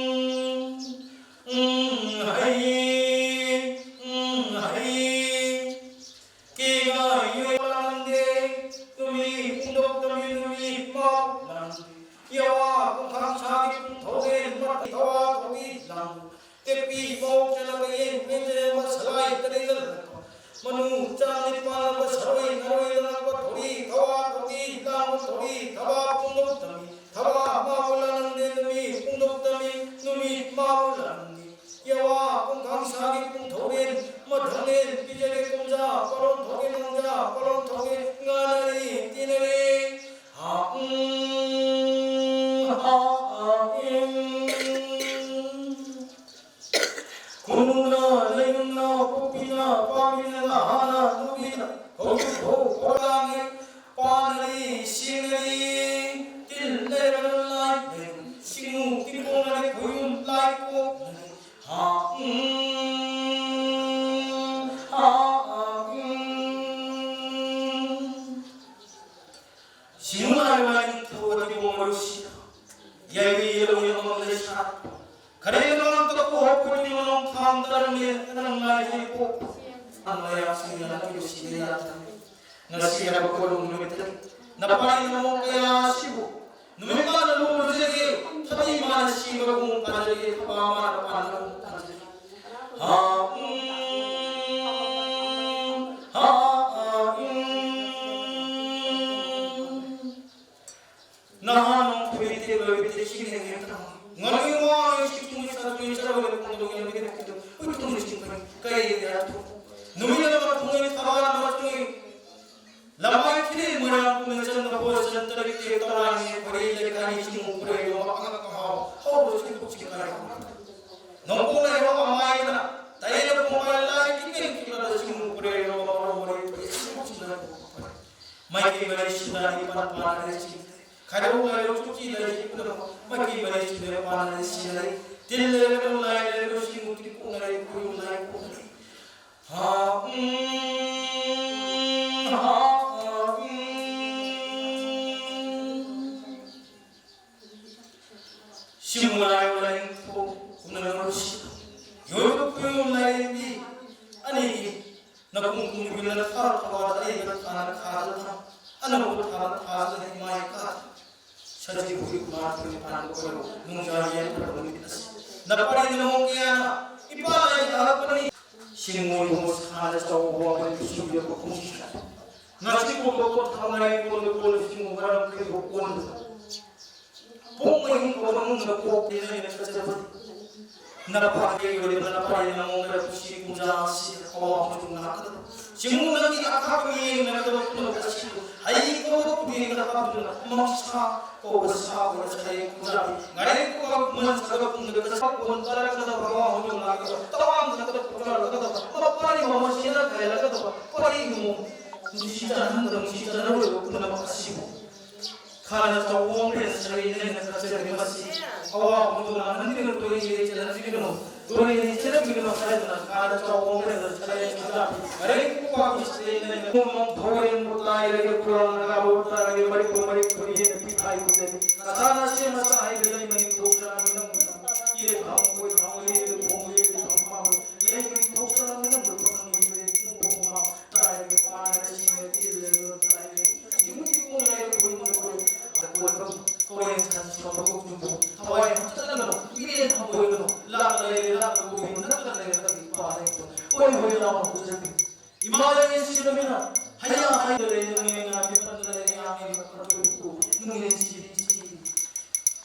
ꯎꯝ, ꯍꯩ, ꯎꯝ, ꯍꯩ꯫ ꯀꯦꯒꯥꯏ ꯌꯣꯏ ꯄꯥꯂꯝꯗꯦ, ꯇꯨꯃꯤ ꯄꯨꯡꯗꯣꯛ ꯇꯝꯕꯤ ꯅꯨꯃꯤ ꯄꯥꯎ ꯂꯝꯗꯦ꯫ ꯌꯥꯋꯥ ꯄꯨꯡꯈꯥꯡ ꯁꯥꯒꯤ ꯄꯨꯡ ꯊꯧꯒꯦ, ꯃꯇꯤ ꯊꯋꯥ ꯊꯧꯒꯤ ꯂꯝꯗꯦ꯫ ꯇꯦꯛꯄꯤ ꯄꯥꯎ ꯆꯦꯜꯂꯛꯄ ꯌꯦꯟ, ꯌꯦꯟ ꯆꯦꯜꯂꯛꯄ ꯁꯂꯥꯏ ꯇꯔꯦꯠ ꯆꯦꯜꯂꯛꯄ꯫ ꯃꯅꯨ ꯆꯥꯡ ꯅꯤꯄꯥꯜ ꯂꯥꯛꯄ ꯁꯔꯣꯏ, ꯉꯔꯣꯏ ꯂꯥꯛꯄ ꯊꯧꯔꯤ, ꯊꯋꯥ ꯊꯧꯔꯤ, ꯂꯥꯡꯕ ꯊꯧꯔꯤ, ꯊꯋꯥ ꯈꯨꯅꯨꯅ ꯂꯩꯅꯨꯡꯅ ꯄꯣꯛꯄꯤꯅ ꯄꯥꯝꯕꯤꯅ ꯅꯍꯥꯅ ꯅꯨꯄꯤꯅ ꯍꯧꯖꯤꯛ ꯐꯥꯎ ꯈꯣꯏꯔꯥꯡꯉꯤ꯫ ꯄꯥꯟꯅꯔꯤ ꯁꯤꯅꯔꯤ ꯇꯤꯜ ꯂꯩꯔꯒ ꯂꯥꯏ ꯂꯩ ꯁꯤꯡꯅꯨ ꯇꯤꯡꯈꯣꯡꯅꯔꯤ ꯈꯣꯏꯌꯨꯝ ꯂꯥꯏ ꯀꯣꯛꯅꯔꯤ ꯍꯥ ꯎꯝ ꯍꯥ ꯎꯝ ꯁꯤꯡꯅꯨ ꯂꯥꯏ ꯂꯥꯏ ꯊꯧꯕꯗꯤ ꯃꯣꯏꯁꯤ ꯌꯥꯏꯕꯤ ꯌꯦꯂꯣꯡ ꯌꯦꯂꯣꯡ ꯂꯩꯁꯥ ꯈꯔꯦ ꯃꯔꯛꯇ ꯀꯣꯍꯣꯛꯄꯅꯤ ꯃꯅꯣꯡ ꯊꯥꯡꯗꯔꯝꯃꯤ ꯅꯪ ꯂꯥꯏ ꯍꯩ ꯄꯣꯛꯄ ꯅꯪ ꯂꯥꯏ ꯁꯤꯡꯅ ꯅꯪ ꯁꯤꯅ ꯌꯥꯗ ꯉꯁꯤ ꯍꯥꯏꯕ ꯀꯣꯅꯨꯡ ꯅꯨꯃꯤꯠꯇ ꯅꯄꯥꯏ ꯅꯃꯣ ꯀꯌꯥ ꯑꯁꯤꯕꯨ ꯅꯨꯃꯤꯠ ꯃꯥꯅ ꯂꯨꯔꯨꯖꯒꯦ ꯊꯕꯤ ꯃꯥꯅ ꯁꯤꯕꯒꯨꯝ ꯄꯥꯟꯖꯒꯦ ꯊꯕꯥ ꯃꯥꯅ ꯄꯥꯟꯕꯒꯨꯝ ꯄꯥꯟꯖꯒꯦ ꯍꯥ ꯎꯝ ꯍꯥ ꯎꯝ ꯅꯍꯥꯟ ꯐꯨꯏꯇꯦ ꯂꯣꯏꯕꯤꯇꯦ ꯁꯤꯅꯦ ꯉꯅꯤ ꯋꯥ ꯁꯤ ꯇꯨꯡ ꯁꯥ ꯇꯨꯡ ꯁꯥ ꯂꯣꯏ ꯀꯣꯡ ꯇꯣꯡ ꯌꯥꯝ ꯀꯦ ꯇꯨ ꯎꯏ ꯇꯨꯡ ꯁꯤ ꯀꯩ ꯀꯩ ꯌꯥ ꯇꯨ ꯅꯨꯃꯤꯠ ꯑꯃ ꯊꯨꯡꯉꯦ ꯊꯕꯥ ꯑꯃ ꯊꯨꯡꯉꯦ ꯂꯃꯥꯏ ꯊꯤꯔꯦ ꯃꯣꯏꯔꯥꯡ ꯀꯨꯝꯅ ꯆꯟꯕ ꯍꯣꯏ ꯆꯟ ꯇꯔꯦꯠ ꯇꯦꯛ ꯇꯧꯔꯥꯡꯉꯦ ꯈꯣꯏꯔꯦ ꯂꯩꯀꯥꯏ ꯆꯤꯡꯉꯨ ꯈꯣꯏꯔꯦ ꯌꯣ ꯑꯉꯛ ꯑꯍꯥꯎ ꯍꯧꯔꯣ ꯁꯤ ꯀꯨꯞꯁꯤ ꯀꯥꯏ ꯅꯣꯡꯄꯣꯛ ꯂꯩꯔꯣ ꯑꯃꯥꯏꯅ ꯇꯥꯏꯔ ꯄꯣꯡꯕ ꯂꯥꯏ ꯀꯤꯀꯦꯟ ꯀꯤꯂꯗ ꯆꯤꯡꯉꯨ ꯈꯣꯏꯔꯦ ꯌꯣ ꯃꯔꯣ ꯃꯣꯔꯦ ꯃꯥꯏꯀꯩ ꯃꯔꯤ ꯁꯤꯗꯥꯅꯤ ꯄꯥꯟ ꯄꯥꯟꯅꯔꯦ ꯆꯤꯡ ꯈꯥꯏꯗꯧ ꯂꯩꯔꯣ ꯆꯨꯀꯤ ꯂꯩꯔꯤ ꯄꯨꯝꯅꯃꯛ ꯃꯥꯏꯀꯩ ꯃꯔꯤ ꯁꯤꯗꯥꯅꯤ ꯄꯥꯟꯅꯔꯦ ꯆꯤꯡ ꯂꯩ ꯇꯤꯜ ꯂꯩꯔꯒ ꯂꯥꯏ ꯂꯩꯔꯒ ꯆꯤꯡꯉꯨ ꯇꯤꯟ ꯀꯣꯛꯅꯔꯦ ꯈꯣꯏꯌꯨ ꯂꯥꯏ ꯀꯣꯛꯅꯔꯦ ꯍꯥ ꯎꯝ ꯍꯥ ꯎꯝ ꯁꯤꯃꯨꯂꯥꯏ ꯂꯥꯏ ꯊꯣꯛꯅꯔꯁꯤ ꯌꯣꯏꯕ ꯈꯨꯌꯨꯝ ꯂꯥꯏꯔꯦꯝꯕꯤ ꯑꯅꯤꯒꯤ ꯅꯀꯨꯝ ꯀꯨꯝꯕꯤꯅ ꯊꯥ ꯊꯧꯕꯥꯜ ꯑꯩꯒ ꯊꯥꯅ ꯈꯥꯗ ꯊꯝ ꯑꯅꯧꯕ ꯊꯥ ꯊꯥꯖ ꯏꯃꯥꯏ ꯀꯥ ꯁꯖꯤ ꯍꯨꯏ ꯃꯥ ꯊꯣꯏ ꯄꯥꯟ ꯀꯣꯏꯔꯣ ꯅꯨꯡꯖꯥ ꯌꯦꯟ ꯈꯔ ꯅꯨꯃꯤꯠ ꯑꯁꯤ ꯅꯄꯥꯔꯤ ꯅꯃꯣ ꯀꯌꯥꯅ ꯏꯄꯥ ꯂꯥꯏ ꯊꯥꯔꯛꯄꯅꯤ ꯁꯤꯡꯉꯣꯏ ꯍꯣ ꯁꯥꯅ ꯆꯥꯎꯕ ꯋꯥꯕ ꯏꯁꯨ ꯌꯦꯛꯄ ꯈꯣꯡꯁꯤꯗ ꯉꯁꯤ ꯀꯣꯛꯄ ꯄꯣꯠ ꯊꯥꯡꯉꯥꯏ ꯀꯣꯟꯗ ꯀꯣꯟ ꯁꯤꯡꯉꯣ ꯃꯔꯝ ꯀꯩꯗꯣ ꯀꯣꯟꯗ ꯄꯣꯛ ꯃꯍꯤꯡ ꯀꯣꯟ ꯃꯅꯨꯡꯗ ꯄꯣꯛꯇꯦ ꯍꯥꯏꯅ ꯈꯟꯖꯕꯅꯤ ꯅꯄꯥꯒꯤ ꯑꯣꯏꯔꯤꯕ ꯅꯄꯥꯒꯤ ꯅꯃꯣꯝ ꯀꯔꯞꯁꯤ ꯀꯨꯝꯖꯥ ꯑꯁꯤ ꯑꯋꯥ ꯍꯧꯗꯨꯅ ꯂꯥꯛꯀꯗꯕ꯫ ꯆꯤꯡꯉꯨ ꯅꯪꯒꯤ ꯑꯊꯥꯞꯄ ꯌꯦꯡꯗꯅ ꯀꯗꯧ ꯄꯨꯝꯅꯃꯛ ꯑꯁꯤꯕꯨ ꯍꯩ ꯀꯧꯕ ꯄꯨꯛꯅꯤꯡꯗ ꯍꯥꯞꯇꯨꯅ ꯃꯛꯁꯥ ꯀꯧꯕ ꯁꯥ ꯑꯣꯏꯅ ꯁꯥꯏ ꯀꯨꯝꯖꯥ ꯉꯥꯔꯦꯟ ꯀꯧꯕ ꯃꯟ ꯁꯥꯒ ꯄꯨꯡꯗ ꯀꯁꯥ ꯀꯣꯟ ꯇꯥꯔꯛꯀꯗꯕ ꯑꯋꯥ ꯍꯧꯗꯨꯅ ꯂꯥꯛꯀꯗꯕ꯫ ꯇꯋꯥꯡꯗ ꯀꯗꯧ ꯄꯨꯊꯔꯛꯀꯗꯕ꯫ ꯃꯄꯥꯒꯤ ꯃꯃꯜꯁꯤꯅ ꯈꯥꯏꯔꯛꯀꯗꯕ꯫ ꯄꯔꯤ ꯃꯃꯣ ꯅꯨꯡꯁꯤ ꯆꯥꯟꯅꯍꯟꯗꯕ ꯅꯨꯡꯁꯤ ꯆꯥꯟꯅꯔꯣꯏꯕ ꯄꯨꯝꯅꯃꯛ ꯑꯁꯤꯕꯨ ꯈꯥꯅ ꯆꯥꯎꯑꯣ ꯄꯦꯟꯅ ꯁꯔꯩ ꯅꯪꯅ ꯈꯟꯖꯔꯤ ꯃꯁꯤ꯫ ꯑꯋꯥꯕ ꯍꯨꯟꯗꯣꯛꯅ ꯅꯪꯗꯤ ꯅꯪ ꯇꯣꯏ ꯂꯩ ꯆꯦꯜꯍꯟꯕꯤꯒꯅꯨ꯫ ꯇꯣꯏ ꯂꯩ ꯆꯦꯜꯍꯟꯕꯤꯒꯅꯨ ꯍꯥꯏꯗꯨꯅ ꯈꯥꯅ ꯆꯥꯎꯑꯣ ꯄꯦꯟꯅ ꯁꯔꯩ ꯅꯪꯅ ꯃꯔꯩ ꯄꯨꯄꯥꯛꯀꯤ ꯁꯔꯩ ꯅꯪꯅ ꯄꯨꯝꯅꯃꯛ ꯊꯧꯔꯦꯟꯕꯨ ꯇꯥꯏꯔꯒꯦ ꯈꯨꯔꯥꯡ ꯅꯥꯒꯥꯕꯨ ꯇꯥꯔꯒꯦ ꯃꯔꯤꯛꯄꯨ ꯃꯔꯤꯛꯄꯨ ꯍꯦꯟꯅ ꯄꯤꯊꯥꯏ ꯎꯠꯂꯦ꯫ ꯀꯁꯥꯅ ꯁꯦꯝ ꯃꯁꯥ ꯍꯩꯕꯗ ꯏꯃꯟ ꯊꯣꯛꯆꯔꯝꯃꯤ ꯅꯪꯕꯨ ꯏꯔꯦ ꯊꯥꯎ ꯃꯈꯣꯏ ꯊꯥꯎ ꯂꯩꯔꯦ ꯊꯣꯡ ꯂꯩꯔꯦ ꯊꯥꯎ ꯃꯥꯡꯂꯦ ꯂꯩ ꯊꯣꯛꯆꯔꯝꯃꯤ ꯅꯪꯕꯨ ꯄꯥꯈꯪ ꯑꯣꯏꯔꯦ ꯄꯨꯡ ꯄꯣꯛꯄ ꯃꯥ ꯇꯥꯏꯔꯒꯦ ꯄꯥꯅꯔꯦ ꯁꯤꯡꯅ ꯇꯤꯜꯂꯦ ꯇꯥꯏꯔꯦ꯫ ꯏꯃꯥ ꯂꯩꯔꯦ ꯁꯤꯔꯃꯤꯅ ꯍꯌꯥ ꯍꯥꯏꯗ ꯂꯩꯔꯦ ꯅꯨꯡꯉꯥꯏ ꯉꯥ ꯃꯤꯄꯟꯗ ꯂꯩꯔꯦ ꯌꯥꯝ ꯍꯦꯟꯅ ꯈꯔ ꯇꯣꯏꯕꯤꯀꯣ ꯅꯨꯡꯉꯥꯏ ꯁꯤꯔꯤ ꯁꯤꯔꯤ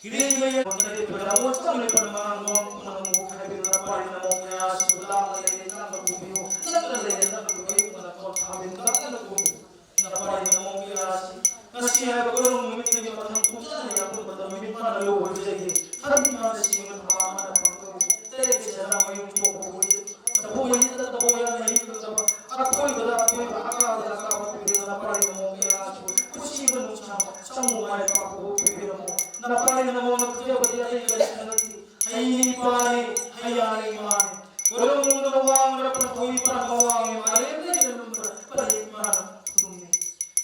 ꯍꯤꯔꯦꯟ ꯃꯌꯦꯛ ꯄꯟꯗ ꯂꯩꯔꯦ ꯄꯟꯗ ꯃꯣꯏ ꯆꯪꯂꯦ ꯄꯟꯗ ꯃꯉꯥ ꯃꯉꯥ ꯄꯨꯝꯅꯃꯛ ꯍꯥꯏꯕꯤꯌꯨ ꯅꯄꯥꯔꯤ ꯅꯃꯣ ꯃꯌꯥ ꯑꯁꯤꯕꯨ ꯂꯥꯞꯅ ꯂꯩꯔꯦ ꯂꯥꯞꯅ ꯄꯨꯕꯤꯌꯨ ꯅꯛꯅ ꯂꯩꯔꯦ ꯅꯛꯅ ꯄꯨꯕꯤꯌꯨ ꯄꯟꯗ ꯈꯣꯟ ꯊꯥꯕꯤꯌꯨ ꯅꯛꯅ ꯄꯨꯕꯤꯌꯨ ꯅꯄꯥꯔꯤ ꯅꯃꯣ ꯃꯌꯥ ꯑꯁꯤ ꯉꯁꯤ ꯍꯥꯏꯕ ꯀꯣꯏꯔꯣꯡ ꯅꯨꯃꯤꯠꯇꯒꯤ ꯃꯊꯪ ꯄꯨꯝꯖꯥꯅ ꯌꯥꯄꯨꯟꯕꯗ ꯅꯨꯃꯤꯠ ꯃꯥꯅ ꯂꯧꯕ ꯄꯤꯖꯒꯦ ꯊꯕꯤ ꯃꯥꯅ ꯁꯤꯡꯕ ꯊꯕꯥ ꯃꯥꯅ ꯐꯪꯗꯧꯕ ꯇꯔꯦꯠꯀꯤ ꯁꯅꯥ ꯃꯌꯨꯝ ꯊꯣꯛꯄ ꯑꯣꯏꯖꯩ ꯊꯕꯣꯛ ꯃꯍꯤꯛꯇ ꯊꯕꯣꯛ ꯌꯥꯝꯅ ꯍꯤꯡꯒꯗꯕ ꯑꯀꯣꯏꯕꯗ ꯑꯀꯣꯏꯕ ꯑꯀꯥꯕꯗ ꯑꯀꯥꯕ ꯄꯤꯕꯤꯔꯕ ꯅꯄꯥꯔꯤ ꯅꯃꯣ ꯃꯌꯥ ꯑꯁꯤꯕꯨ ꯄꯨꯟꯁꯤꯕ ꯅꯨꯡꯁꯥꯡꯕ ꯁꯃꯨ ꯃꯥꯏ ꯄꯥꯛꯄꯕꯨ ꯄꯤꯕꯤꯔꯝꯃꯣ ꯅꯄꯥꯔꯤ ꯅꯃꯣꯅ ꯄꯤꯖꯕꯗꯤ ꯑꯩ ꯀꯔꯤꯁꯨ ꯅꯠꯇꯦ ꯍꯩꯅꯤ ꯏꯄꯥꯅꯤ ꯍꯩꯌꯥꯅꯤ ꯏꯃꯥꯅꯤ ꯀꯣꯏꯔꯣꯡꯗ ꯋꯥꯡꯕ꯭ꯔꯥ ꯄꯟꯊꯣꯏ ꯄꯥꯟꯕ ꯋꯥꯡꯉꯤ ꯃꯥꯂꯦꯝꯗ ꯌꯦꯡꯂꯨꯝꯕ꯭ꯔꯥ ꯄꯔꯦꯡ ꯃꯥꯅ ꯇꯨꯝꯃꯤ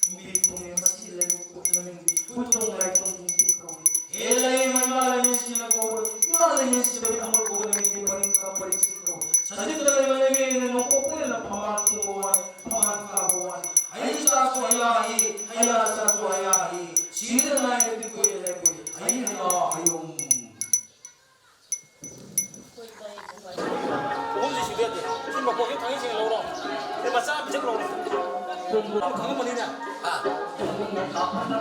ꯀꯨꯝꯕꯤ ꯊꯣꯡꯉꯦ ꯃꯁꯤ ꯂꯩꯕ ꯄꯣꯠ ꯃꯃꯤꯡꯗꯤ ꯍꯨꯏꯊꯣꯡ ꯂꯥꯏꯊꯣꯡ ꯀꯨꯝꯕꯤ ꯀꯧꯏ ꯍꯦ ꯂꯩ ꯃꯩꯃꯥ ꯂꯩꯃꯤꯁꯤꯅ ꯀꯧꯕ ꯏꯃꯥ ꯂꯩꯃꯤꯁꯤꯗ ꯑꯃ ꯀꯧꯕ ꯃꯃꯤꯡꯗꯤ ꯄꯔꯤꯡ ꯀꯥ ꯄꯔꯤꯡ ꯀꯧꯏ ꯁꯖꯤꯛꯇ ꯂꯩꯕ ꯂꯩꯃꯦꯅ ꯅꯣꯡꯄꯣꯛ ꯄꯨꯔꯦꯅ ꯐꯝꯕꯥꯜ ꯊꯣꯡꯕ ꯋꯥꯅꯤ ꯐꯝꯕꯥꯜ ꯀꯥꯕ ꯋꯥꯅꯤ ꯍꯩ ꯆꯥꯁꯨ ꯍꯩꯌꯥ ꯍꯩ ꯍꯩꯌꯥ ꯆꯥꯁꯨ ꯍꯩꯌꯥ ꯍꯩ ꯁꯤꯗ ꯂꯥꯏꯗꯗꯤ ꯀꯣꯏꯔꯦ ꯂꯥꯏ ꯀꯣꯏꯔꯦ ꯍꯩ ꯍꯩꯌꯥ ꯍꯩꯌꯣꯝ ꯑꯍꯨꯝꯁꯤ ꯁꯤꯗꯗꯤ ꯁꯤ ꯃꯀꯣꯛꯁꯤ ꯊꯥꯡꯒꯩ ꯁꯦꯡꯅ ꯂꯧꯔꯣ ꯁꯤ ꯃꯆꯥ ꯑꯃ ꯄꯤꯖꯛ ꯂꯧꯔꯣ ꯈꯪꯉꯝꯃꯅꯤꯅꯦ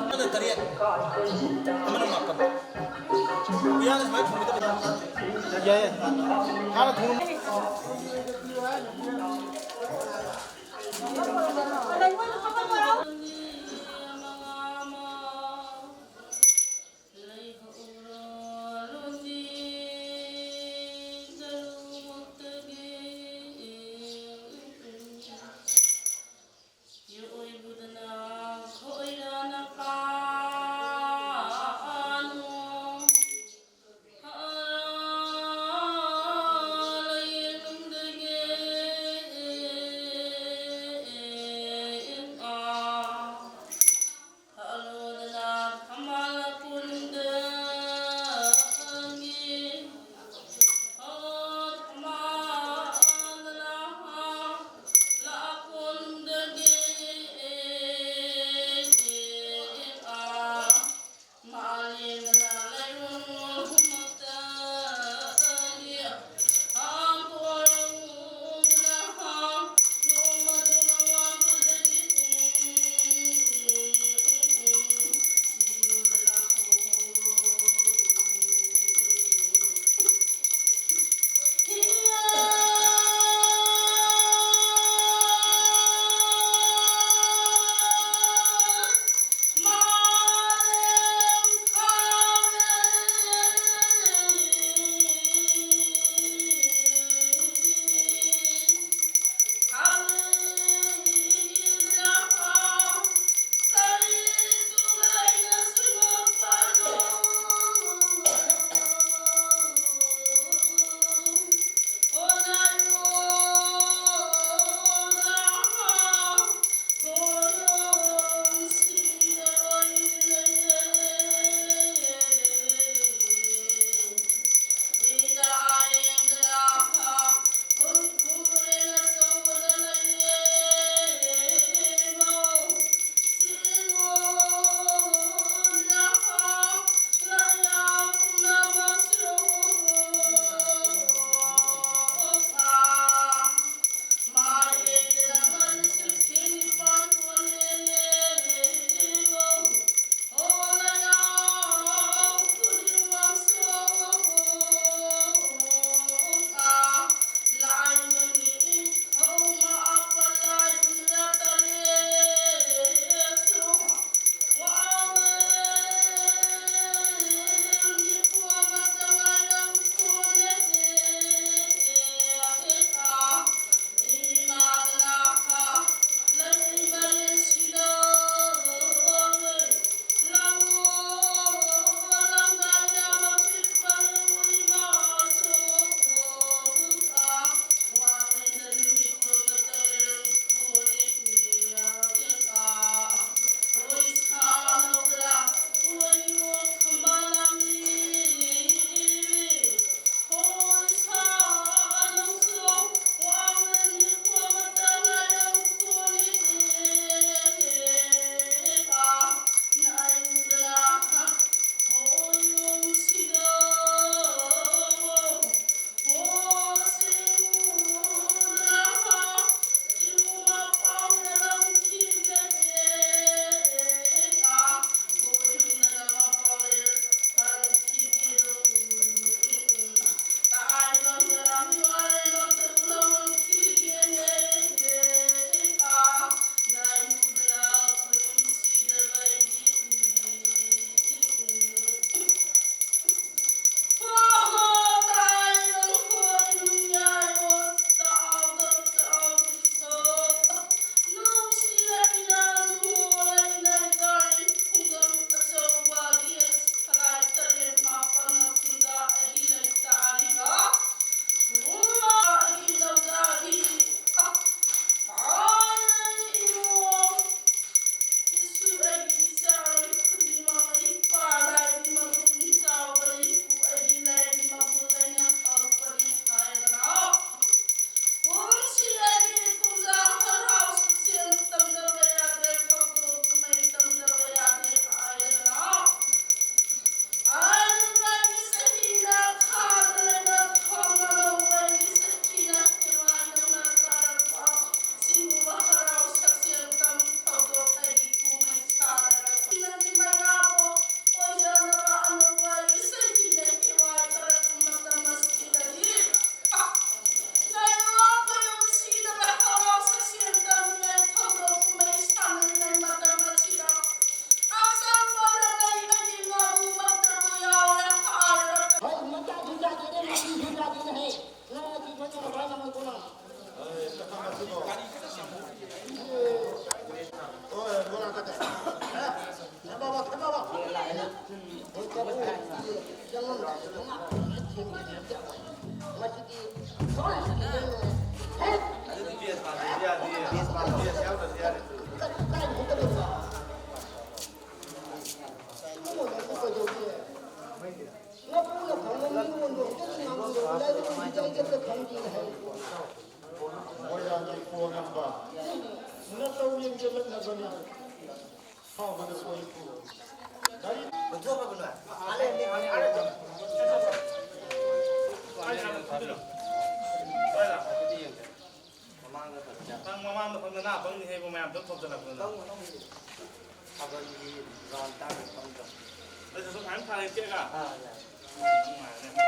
ꯑꯃꯅ ꯇꯔꯦꯠ ꯑꯃꯅ ꯃꯥꯄꯟ ꯎꯌꯥꯟ ꯁꯨꯃꯥꯏꯅ ꯊꯝꯒꯗꯕ ꯌꯥꯏ꯫ ꯍꯥꯟꯅ ꯊꯣꯡ꯫ ꯃꯣꯏꯔꯥꯡꯒꯤ ꯀꯣꯟ ꯑꯃ ꯅꯠꯇꯧ ꯌꯦꯡꯁꯤꯜꯂꯛꯅꯕꯅꯤ꯫ ꯐꯥꯎꯕꯗ ꯁꯣꯏ ꯄꯨꯔꯣ꯫ ꯒꯥꯔꯤ ꯅꯪ ꯃꯃꯥꯡꯗ ꯐꯝꯗ ꯅꯥ ꯄꯪꯅꯤ ꯍꯩꯕ ꯃꯌꯥꯝꯗꯣ ꯊꯣꯛꯆꯜꯂꯛꯄꯗꯨꯅ꯫ ꯊꯥꯕꯜꯒꯤ ꯔꯥꯎꯟ ꯇꯥꯡꯅ ꯐꯝꯗ꯭ꯔꯣ? ꯑꯩꯁꯨ ꯁꯨꯝ ꯍꯥꯏꯅ ꯊꯥꯔꯛꯀꯦꯒ꯫ ꯑꯥ, ꯌꯥꯏ꯫ ꯅꯨꯡꯉꯥꯏꯔꯅꯤ꯫